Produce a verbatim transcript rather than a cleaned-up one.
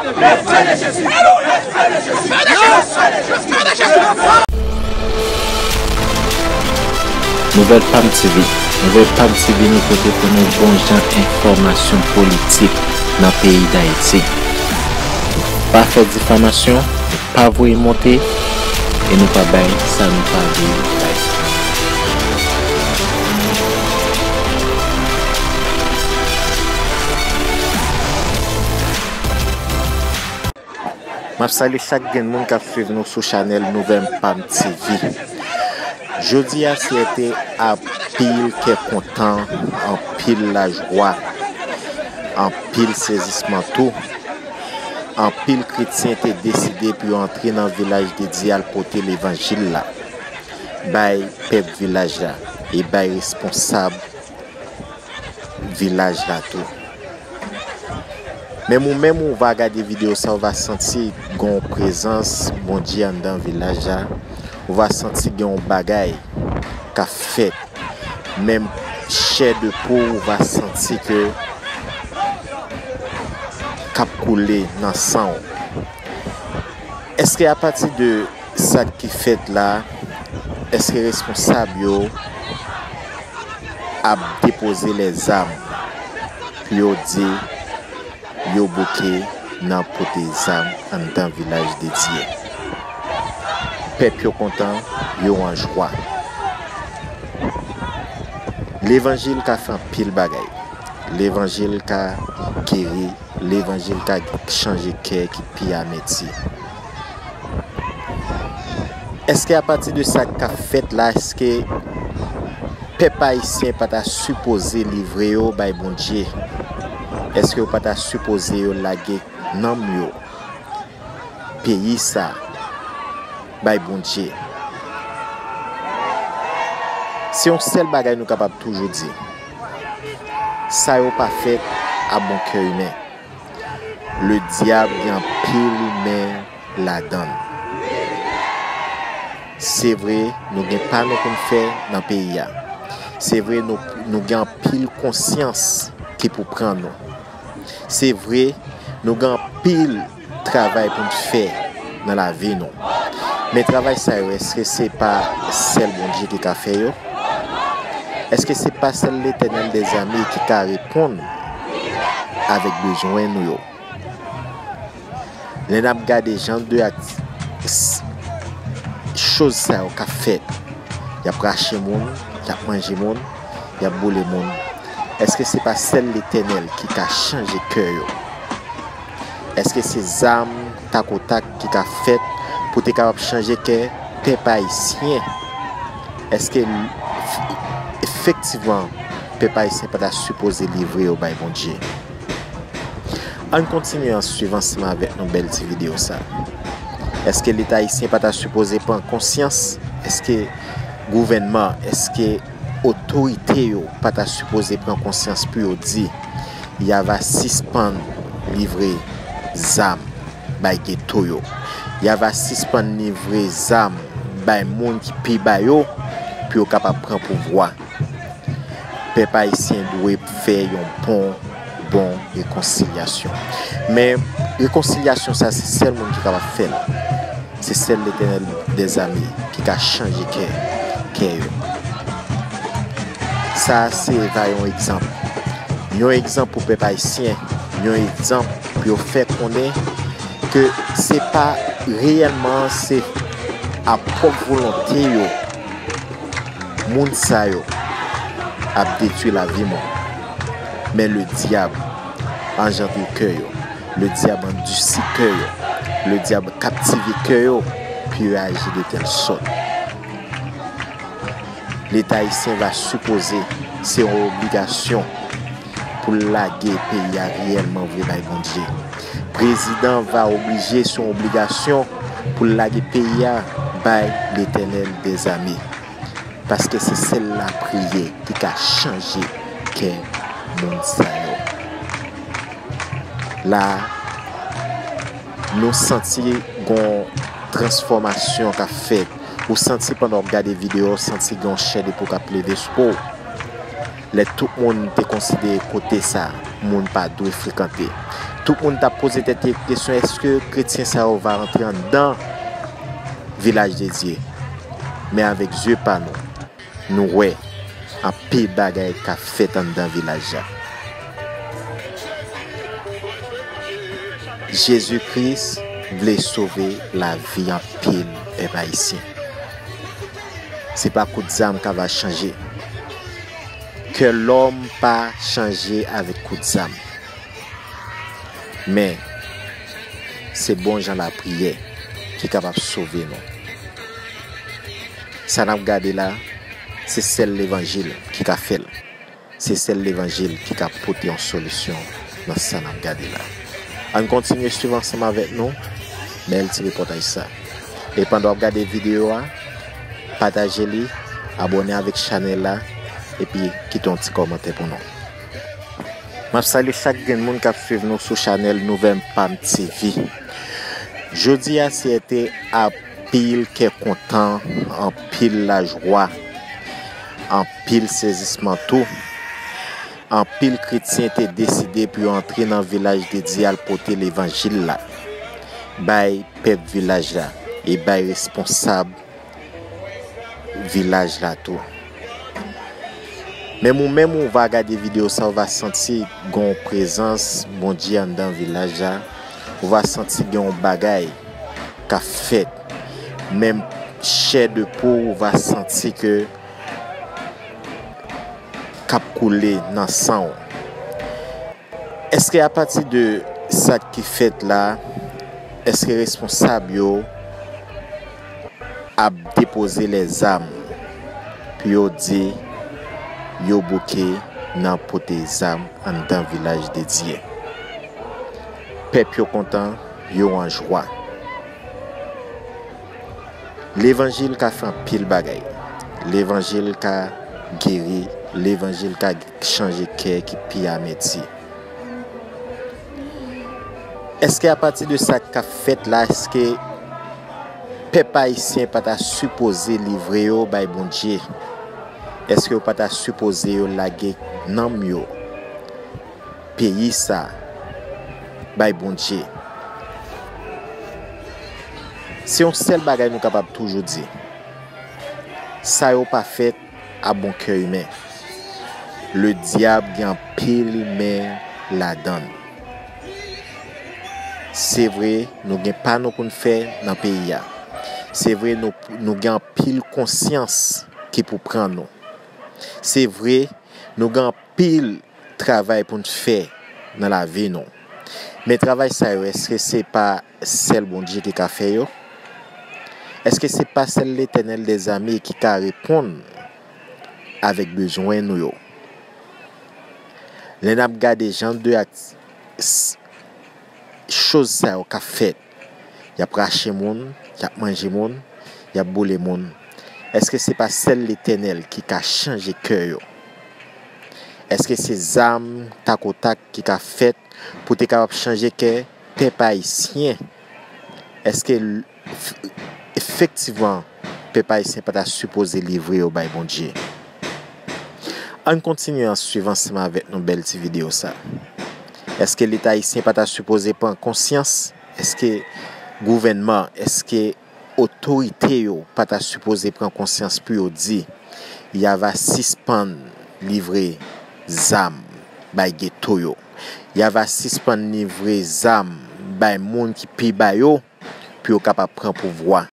Nouvèl Pam T V. Nouvèl Pam T V nou pote pou nou bon jan enfòmasyon politik nan peyi Dayiti. Pa fè difamasyon, pa voye monte, e nou pa bay sa nou pa dwe bay. M ap salye chak grenn moun k ap swiv nou sou chanèl Nouvèl Pam T V. Jodi a se te anpil kè kontan, anpil lajwa, anpil sezisman tou. Anpil kretyen te deside pou yo antre nan vilaj de Dye al pote levanjil la bay pèp vilaj la e bay responsab vilaj la tou. Menm ou menm ou va gade videyo sa, ou va santi gen yon prezans Bondye anndan vilaj la. Ou va santi gen yon bagay k ap fèt. Menm chè de po ou va santi ke k ap koule nan san w. Èske apati de sa ki fèt la, èske responsab yo ap depoze lèzam pou yo di yo bouke nan pote zam anndan vilaj de Dye? Pèp yo kontan, yo an jwa. Levanjil ka fè anpil bagay. Levanjil ka geri. Levanjil ka chanje kè ki pi amèti. Èske apati de sa k ap fèt la, èske pèp ayisyen pa ta sipoze livre yo bay Bondye? Èske yo pa ta sipoze yo lage nanm yo, peyi sa, bay Bondye? Se yon sèl bagay nou kapab toujou di. Sa yo pa fèt a bon kè imen. Ledyab gen anpil imen ladan l. Se vre, nou gen pa nou pou n fè nan peyi a. Se vre, nou, nou gen anpil konsyans ki pou pran nou. Se vre, nou gen anpil travay pou n fè nan lavi nou. Men travay sa yo, èske se pa sèl Bondye ki ka fè yo? Èske se pa sèl Letènèl dèzame ki ka reponn avèk bezwen nou yo? Lè n ap gade jan de ak s-, choz sa yo k ap fèt, y ap rache moun, y ap manje moun, y ap boule moun, èske se pa sèl Letènèl ki ka chanje kè yo? Èske se zam takotak ki ka fèt pou te kapab chanje kè pèp ayisyen? Èske efektivman pèp ayisyen pa ta sipoze livre yo bay Bondye? Ann kontinye an swiv ansanm avèk nou bèl ti videyo sa. Èske Leta ayisyen pa ta sipoze pran konsyans? Èske gouvènman, èske otorite yo pa ta sipoze pran konsyans pou yo di, y a va sispann livre zam bay geto yo? Y a va sispann livre zam bay moun ki pi ba yo pou yo kapab pran pouvwa? Pèp ayisyen dwe fè yon bon, bon rekonsilyasyon. Men, rekonsilyasyon sa, se sèl moun ki kapab fè l. Se sèl Letènèl dèzame ki ka chanje kè, kè yo. Sa, se va yon egzanp. Yon egzanp pou pèp ayisyen, yon egzanp pou yo fè konnen ke se pa reyèlman, se a pwòp volonte yo, moun sa yo ap detwi lavi moun. Men ledyab anjandre kè yo. Ledyab andisi kè yo. Ledyab kaptive kè yo pou yo aji de tèl sòt. Leta ayisyen va sipoze, se yon obligasyon pou l lage peyi a reyèlman vre bay Bondye. Prezidan va oblije, se yon obligasyon pou l lage peyi a bay Letènèl dèzame. Paske se sèl lapriyè ki ka chanje kè moun sa yo. La, nou santi gon transfòmasyon k ap fèt. Ou santi pandan w ap gade videyo, ou santi gen yon chè de pou k ap leve sou po w. Lè tout moun te konsidere kote sa, moun pa dwe frekante. Tout moun t ap poze tèt yo kesyon, èske kretyen sa yo va antre anndan vilaj de Dye? Men avèk zye pa nou, nou wè anpil bagay k ap fèt anndan vilaj la. Jezi Kris vle sove lavi anpil pèp ayisyen. Se pa kout zam k ava chanje. Kè lòm pa chanje avèk kout zam. Men, se bon jan lapriyè ki kapab sove nou. Sa n ap gade la, se sèl levanjil ki ka fè l. Se sèl levanjil ki ka pote yon solisyon nan sa n ap gade la. Ann kontinye swiv ansanm avèk nou bèl ti repòtaj sa. E pandan w ap gade videyo a, pataje li, abòne avèk chanèl la, epi kite yon ti kòmantè pou nou. M ap salye chak grenn moun k ap swiv nou sou chanèl Nouvèl Pam T V. Jodi a, se te anpil kè kontan, anpil lajwa, anpil sezisman tou. Anpil kretyen te deside pou yo antre nan vilaj de Dye al pote levanjil la bay pèp vilaj la e bay responsab vilaj la tou. Menm ou menm ou va gade videyo sa, ou va santi gon prezans Bondye anndan vilaj la. Ou va santi gen yon bagay k ap fèt. Menm chè de po, ou va santi ke k ap koule nan san w. Èske apati de sa ki fèt la, èske responsab yo ap depoze lèzam pou yo di yo bouke nan pote zam anndan vilaj de Dye? Pèp yo kontan, yo an jwa. Levanjil ka fè anpil bagay. Levanjil ka geri. Levanjil ka chanje kè ki pi amèti. Èske apati de sa k ap fèt la, èske pèp ayisyen pa ta sipoze livre yo bay Bondye? Èske yo pa ta sipoze yo lage nanm yo, peyi sa, bay Bondye? Se yon sèl bagay nou kapab toujou di. Sa yo pa fèt a bon kè imen. Ledyab gen anpil men ladan l. Se vre, nou gen pa nou pou n fè nan peyi a. Se vre, nou, nou gen anpil konsyans ki pou pran nou. Se vre, nou gen anpil travay pou n fè nan lavi nou. Men travay sa yo, èske se pa sèl Bondye ki ka fè yo? Èske se pa sèl Letènèl dèzame ki ka reponn avèk bezwen nou yo? Lè n ap gade jan de ak s-, choz sa yo k ap fèt, y ap rache moun, y ap manje moun, y ap boule moun. Èske se pa sèl Letènèl ki ka chanje kè yo? Èske se zam takotak ki ka fèt pou te kapab chanje kè pèp ayisyen? Èske l-, f-, efektivman, pèp ayisyen pa ta sipoze livre yo bay Bondye? Ann kontinye an swiv ansanm avèk nou bèl ti videyo sa. Èske Leta ayisyen pa ta sipoze pran konsyans? Èske gouvènman, èske otorite yo pa ta sipoze pran konsyans pou yo di, y ava sispann livre zam bay geto yo? Y ava sispann livre zam bay moun ki pi ba yo pou yo kapab pran pouvwa?